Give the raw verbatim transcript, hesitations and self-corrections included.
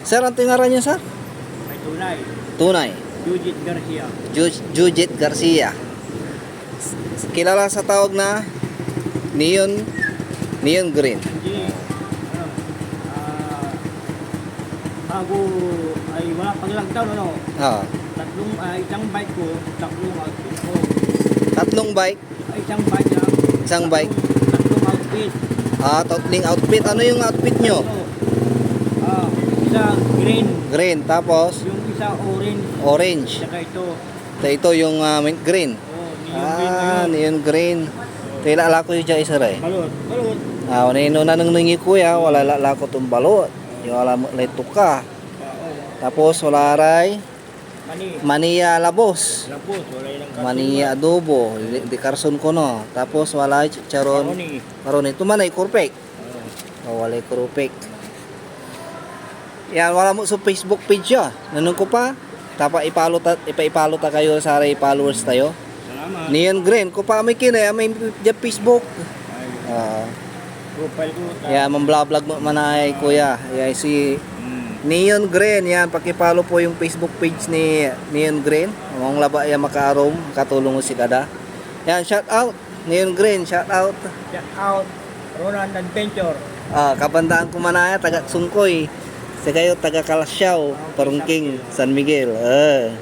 Sir, antoy ngaran yo, sir? Ay tunay. Tunay. Jujit Garcia. Ju- Jujit Garcia. Kilala sa tawag na Neon, Neon Green. Hindi. Ano, ah, bago ay wala pag lockdown, ano? Ah, Tatlong, ah, isang bike ko, tatlong outfit ko. Tatlong bike. Ay, isang bike lang. Isang bike. Tatlong outfit. Ah, tatling outfit. Ano yung outfit nyo? Ano? Ah, isa green. Green. Tapos, Yung isa orange. Orange. Saka ito. Ito, ito yung ah, mint green. Oh, neon green na Ah, yun. Neon green. Ito yung lalako yung dyan, sir, eh. Balot. Balot. Ah, wala yung nanengneng ni kuya, wala lalako tong balot. Yung wala mo lay tuka. Oo. Tapos, wala ray Mani. Mania labos. Labos. Wala yung Mania adobo. Di, di karson ko, no. Tapos, wala chicharon. Macaroni. Macaroni. Ito man ay kurpek. Oo. Oh, walay kurupik. Yan, wala mo sa Facebook page ya. Nanong ko pa, tapa ipalo ta, ipa-ipalo ta kayo sa aray followers tayo. Salamat. Neon Green, ko pa may kinay, may diyan Facebook. Ay, Ah, profile ko. yan, mamblablag mo manay kuya. Yan si Hmm. Neon Green, yan, pakipalo po yung Facebook page ni Neon Green. Ang laba yan makaarom, katulong si kada. Yan, shout out. Neon Green, shout out. Shout out. Ronan Adventure. Ah, kabandaan ko manaya, taga Sungkoy. Sigayo, taga Calasiao, Parungking, San Miguel. Ah.